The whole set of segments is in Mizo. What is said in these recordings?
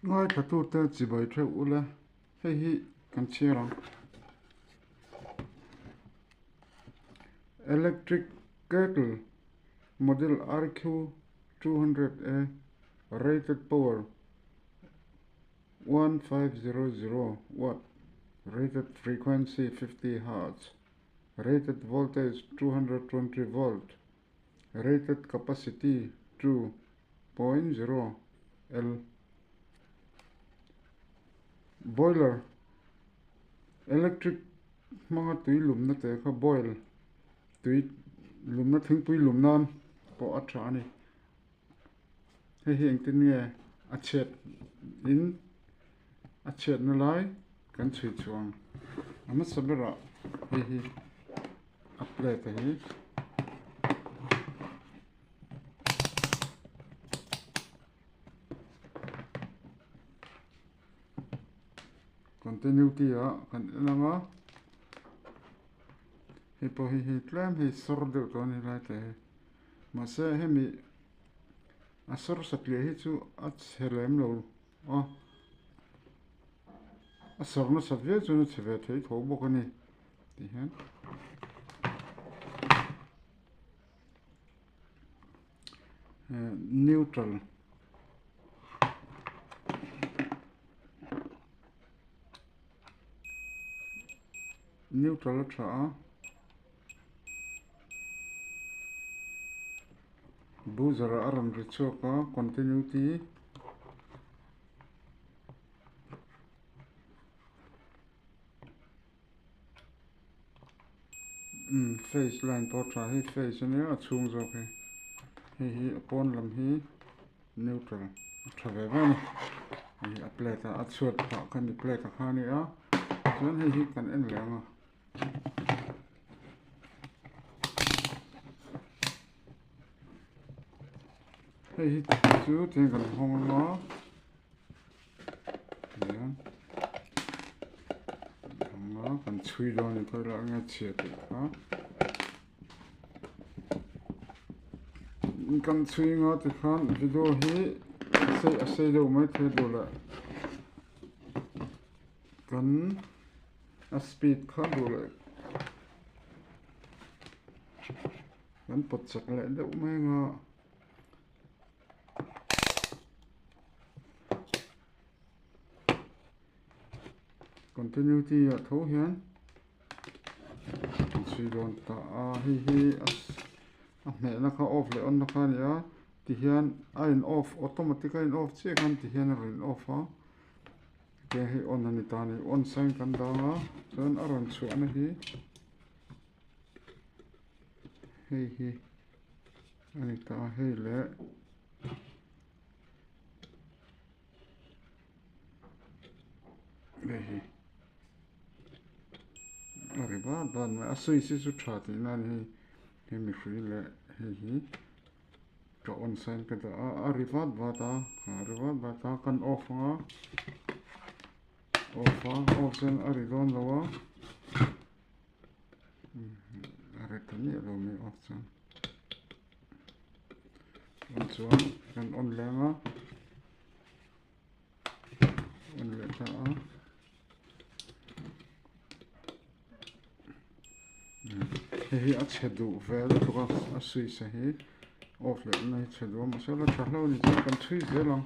Ngaithlatute chibai theuh ula, hei hi kan chhiar ang. Electric kettle model RQ 200A rated power 1500 watt rated frequency 50 hertz rated voltage 220 volt rated capacity 2.0 L boiler electric hmanga tui lumna te kha boil tui lumna thingpui lum nan pawh a tha a ni hei hi engtin nge a chhiat in a chhiatna lai kan chhui chhuang a hmasa berah hei hi a plate a hi. Continuity ah kan en ang a hei pawh hi hei tlem hei sawr deuh tawh a ni lai te hi mahse hemi a sawr satliah hi chu a chhe lem lo a a sawr nasat viau chuan a chhe ve thei tho bawk a ni tih hian. Neutral neutral a tha a buzzer a rawn ri chhuak a continuity umm face line pawh a tha hei face ania a chhung zawk hi hei hi a pawn lam hi neutral a tha ve ve a ni hei hi a plate a a chhuat phah kha ni plate a kha a ni a chuan hei hi kan en leh ang a. Hei hi chu tiang kan hawng ang a. Anga kan chhui dawn a ni khawi lai nge chhia tih kha kan chhui nga tikhan video hi a sei a sei deuh mai thei duh leh kan a speed kha duh leh kan pawt chak leh deuh mai anga. Continuity ah tho hian an chhui dawn ta a hei hi a hmehna kha off leh on na kha a ni a tihian a in off automatic a in off chiah khan tihian a rawn in off a tiang hei on a ni ta a ni on sign kan dang a chuan a rawn chhuahna hi hei hi a ni ta a hei leh. Hei hi a ri bat bat mai a switch hi chu tha tih na a ni hei hemi hrui leh hei hi ka on sign ka dah a a ri vat vat a a ri vat vat a kan off ang a off a off chuan a ri dawn lo a a ri ta miah lo mai off chuan. On chuan kan on leng a on leh ta a hei hi a chhe duh ve lutuk a a switch a hi off leh na hi chhe duh a mahse la tha hlauh a ni chuan kan chhui zel ang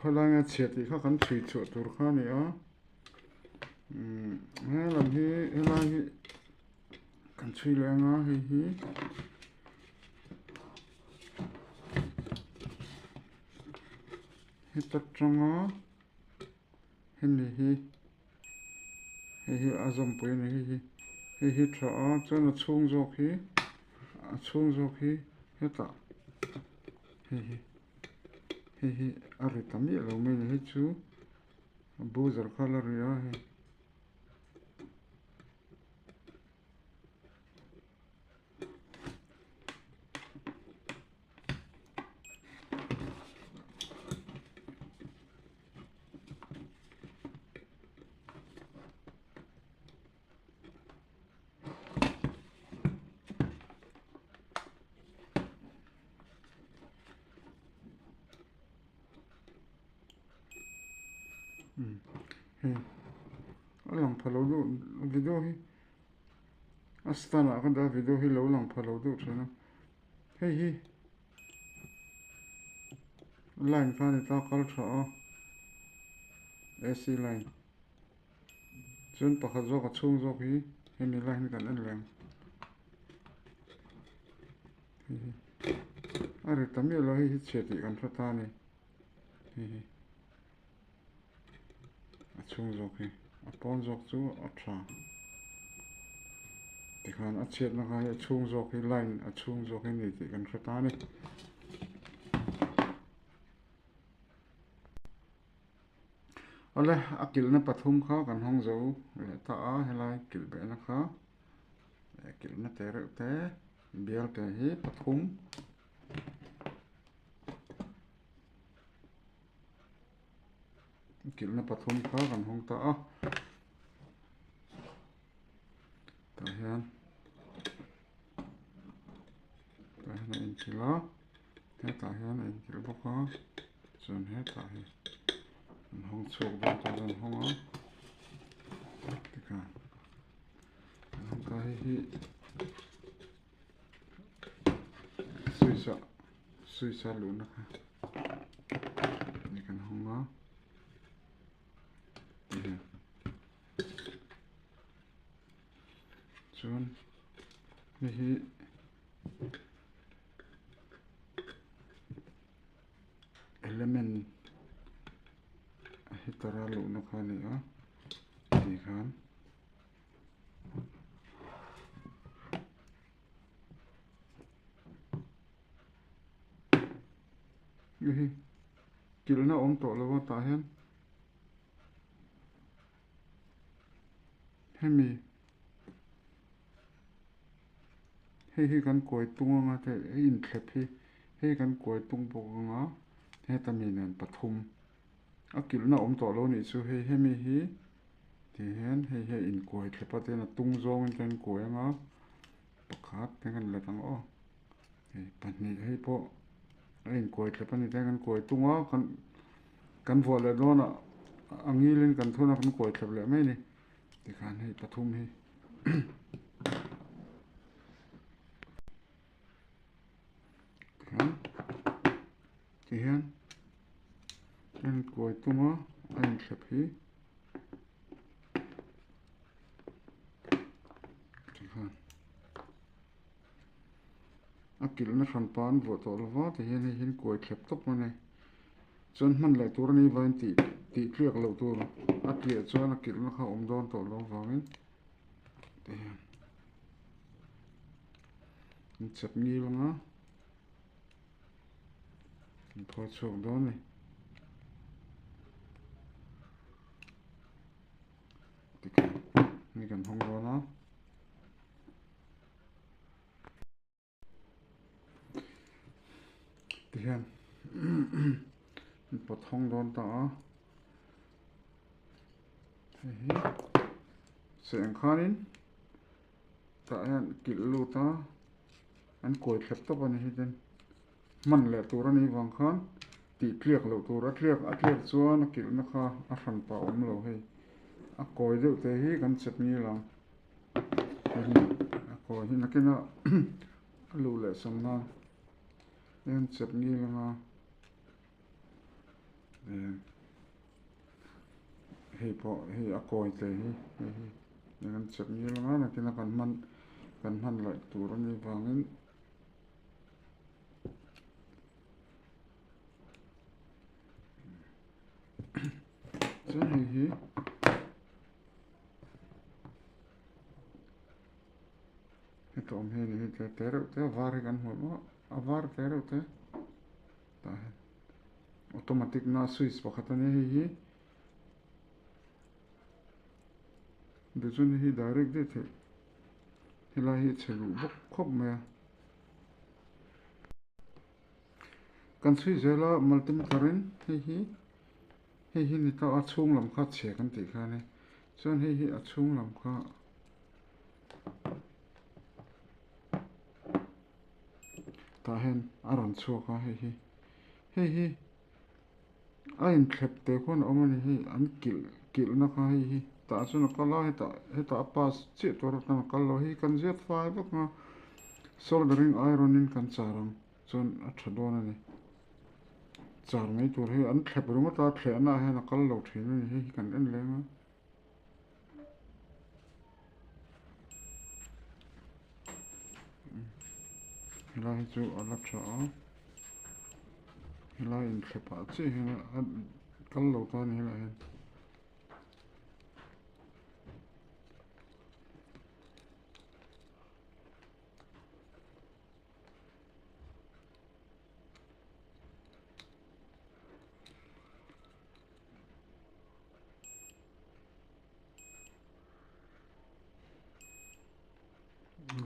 khawlai nge chhia tih kha kan chhui chhuah tur kha a ni a umm helam hi helai hi. Kan chhui leh anga hei hi heta tanga hemi hi hei hi a zawmpui a ni hei hi hei hi tha a chuan a chhung zawk hi a chhung zawk hi hetah hei hi hei hi a ri ta miah lo mai a ni hei chu a buzzer kha a la ri a hei. Umm hei a lang pha lo deuh video hi a stand ah ka dah a video hi lo lang pha lo deuh thin a hei hi line kha a ni ta kal tha a A_C line chuan pakhat zawk a chhung zawk hi hemi line hi kan en leh ang hei hi a ri ta miah lo hei hi chhia tih kan hre ta a ni hei hi. A chhung zawk hi a pawn zawk chu a tha tikhan a chhiatna kha hi a chhung zawk hi line a chhung zawk hi a ni tih kan hre ta a ni. Awle a kilhna pathum kha kan hawng zo leh ta a helai kilh behna kha kilhna te reuh te bial te hi pathum. Kilhna pathum kha kan hawng ta a tah hian tah hian a inkilh a hetah hian a inkilh bawk a chuan hetah hi an hawng chhuak dawn chuan an hawng a tikhan an hawng ta hei hi switch ah switch a luhna kha ni kan hawng a tihian chuan hei hi element heater a luhna kha a ni a tikhan. Hei hi kilhna awm tawh lo a tah hian hemi hei hi kan kuai tung anga hei inthlep hi hei kan kuai tung bawk anga heta mi nen pathum a kilhna awm tawh lo anih chu hei hemi hi. Tihian hei hi a inkuai thlep a tin a tung zawngin ka inkuai ang a pakhat te kan let ang aw hei pahnih hei pawh a inkuai thlep a ni te kan kuai tung a kan kan vuah leh dawn ah a ngilin kan thun a kan kuai thlep leh mai a ni tikhan hei pathum hi tikhan tihian a inkuai tung a a inthlep hi. A kilhna hran pa an vuah tawh lova tihian hei hian kuai thlep tawp a ni chuan hman leh tur a nih vangin tih tih tliak loh tur a tliah chuan a kilhna kha a awm dawn tawh loh avangin tihian an chep ngil ang a an phawi chhuak dawn a ni. Tikhan ni kan hawng dawn a. Tihian an pawt hawng dawn ta a. Hei hi seh ang khanin tah hian kilh lut a an kawi thlep tawp a ni hi ten. Hman leh tur a nih vang khan tih tliak loh tur a tliak a tliak chuan a kilhna kha a hran pah awm lo hei a kawi deuh te hi kan chep ngil ang hei hi a kawi hi nakin a a luh leh sam nan hei an chep ngil ang a hei pawh hei a kawi te hi hei hi kan chep ngil ang a nakin a kan hman kan hman leh tur a nih vangin. Chuan hei hi heta awm hi a ni hi te te reuh te a var hi kan hmu em a a var te reuh te tah hian automatic na switch pakhat a nia hei hi tichuan hei hi direct daih theih helai hi chhe luh bawk khawp mai a. Kan chhui zel a multimeter in hei hi hei hi ni ta a chhung lam kha chhia kan tih kha a ni chuan hei hi a chhung lam kha tah hian a rawn chhuak a hei hi hei hi. A inthlep te khuan a awm a ni hei an kilh kilh na kha hei hi tah chuan a kal a hetah hetah a pass chiah tur atan a kal lo hei kan ziat fai vek ang a soldering iron in kan char ang chuan a tha dawn a ni char mai tur hi an thlep ringawt a thlehna ah hian a kal lo thin a ni hei hi kan en leng a. Helai hi chu a la tha a helai inthlep ah chiah hian a kal lo ta a ni helaiah hian.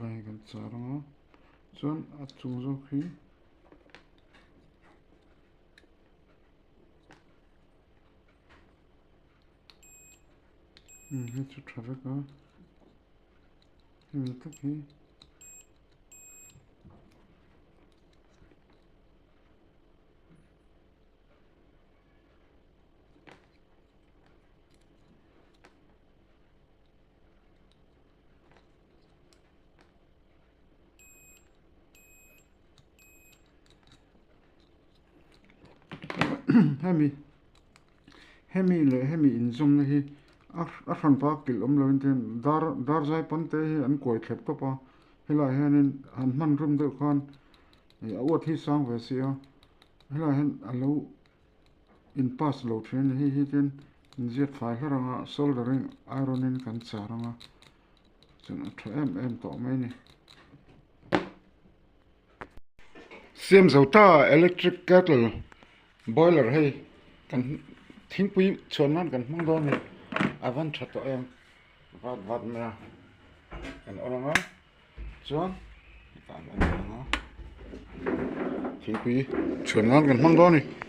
Lai kan char ang a chuan a chung zawk hi umm hei chu tha vek a hemi tak hi. Hemi hemi leh hemi inzawmna hi a a hran pa kilh awm lovin tin dar dar zai pawn te hi an kuai thlep tawp a helaiah hianin han hman rum deuh khan ih a uat hi sang ve si a helaiah hian a lo in pass lo thin a ni hei hi tin inziak fai hlar anga soldering iron in kan char anga chuan a tha em em tawh mai a ni. Siam zo ta electric kettle boiler hei kan thingpui chhuan nan kan hmang dawn a ni a van tha tawh em vat vat mai a kan on anga chuan hetah an on ang a thingpui chhuan nan kan hmang dawn a ni.